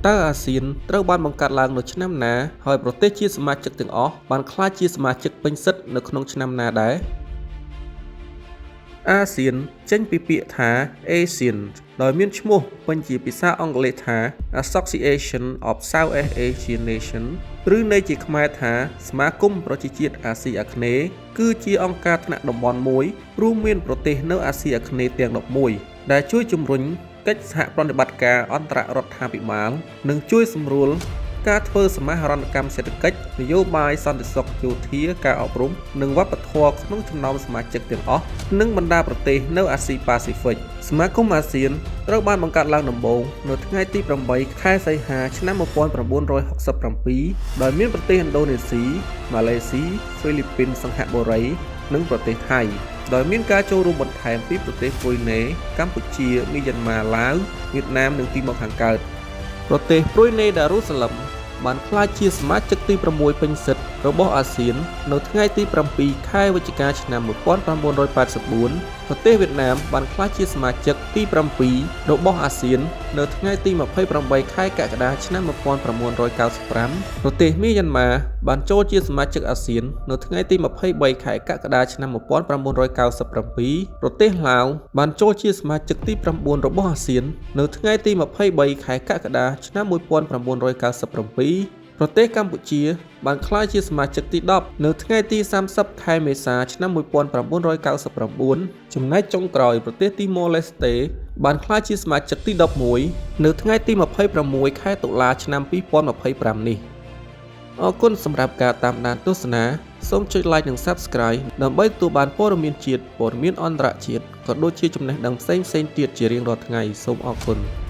តើអាស៊ានត្រូវបានបង្កើតឡើងនៅឆ្នាំណាហើយប្រទេសជាសមាជិកទាំងអស់បានក្លាយជាសមាជិកពេញសិទ្ធិនៅក្នុងឆ្នាំណាដែរ? អាស៊ានចេញពីពាក្យថា ASEAN ដោយមានឈ្មោះពេញជាភាសាអង់គ្លេសថា Association of Southeast Asian Nations ឬន័យជាខ្មែរថាសមាគមប្រជាជាតិអាស៊ីអាគ្នេយ៍គឺជាអង្គការថ្នាក់តំបន់មួយរួមមានប្រទេសនៅអាស៊ីអាគ្នេយ៍ទាំង11ដែលជួយជំរុញកិច្ចសហប្រតិបត្តិការអន្តររដ្ឋាភិបាលនិងជួយសម្រួលការធ្វើសមាហរណកម្មសេដ្ឋកិច្ចនយោបាយសន្តិសុខយោធាការអប់រំនិងវប្បធម៌ក្នុងចំណោមសមាជិកទាំងអស់និងបណ្ដាប្រទេសនៅអាស៊ីប៉ាស៊ីហ្វិកសមាគមអាស៊ានត្រូវបានបង្កើតឡើងដំបូងនៅថ្ងៃទី8ខែសីហាឆ្នាំ1967ដោយមានប្រទេសឥណ្ឌូនេស៊ីម៉ាឡេស៊ីហ្វីលីពីនសិង្ហបុរីនិងប្រទេសថៃដោយមានការចូលរួមបន្ថែមពីប្រទេសប្រ៊ុយណេកម្ពុជាមីយ៉ាន់ម៉ាឡាវវៀតណាមនិងទីម៉ូខាងកើតប្រទេសប្រ៊ុយណេដារូសាឡឹមបានក្លាយជាសមាជិកទី6ពេញសិទ្ធិរបស់អាស៊ាននៅថ្ងៃទី7ខែវិច្ឆិកាឆ្នាំ1984ប្រទេសវៀតណាមបានក្លាយជាសមាជិកទី7របស់អាស៊ាននៅថ្ងៃទី28ខែកក្កដាឆ្នាំ1995ប្រទេសមីយ៉ាន់ម៉ាបានចូលជាសមាជិកអាស៊ាននៅថ្ងៃទី23ខែកក្កដាឆ្នាំ1997ប្រទេសឡាវបានចូលជាសមាជិកទី9របស់អាស៊ាននៅថ្ងៃទី23ខែកក្កដាឆ្នាំ1997ប្រទេសកម្ពុជាបានក្លាយជាសមាជិកទី10នៅថ្ងៃទី30ខែមេសាឆ្នាំ1999ចំណែកចុងក្រោយប្រទេសទីម៉ូឡេស្តេបានក្លាយជាសមាជិកទី11នៅថ្ងៃទី26ខែតុលាឆ្នាំ2025នេះអរគុណសម្រាប់ការតាមដានទស្សនាសូមចុច Like និង Subscribe ដើម្បីទទួលបានព័ត៌មានជាតិព័ត៌មានអន្តរជាតិក៏ដូចជាចំណេះដឹងផ្សេងៗទៀតជារៀងរាល់ថ្ងៃសូមអរគុណ។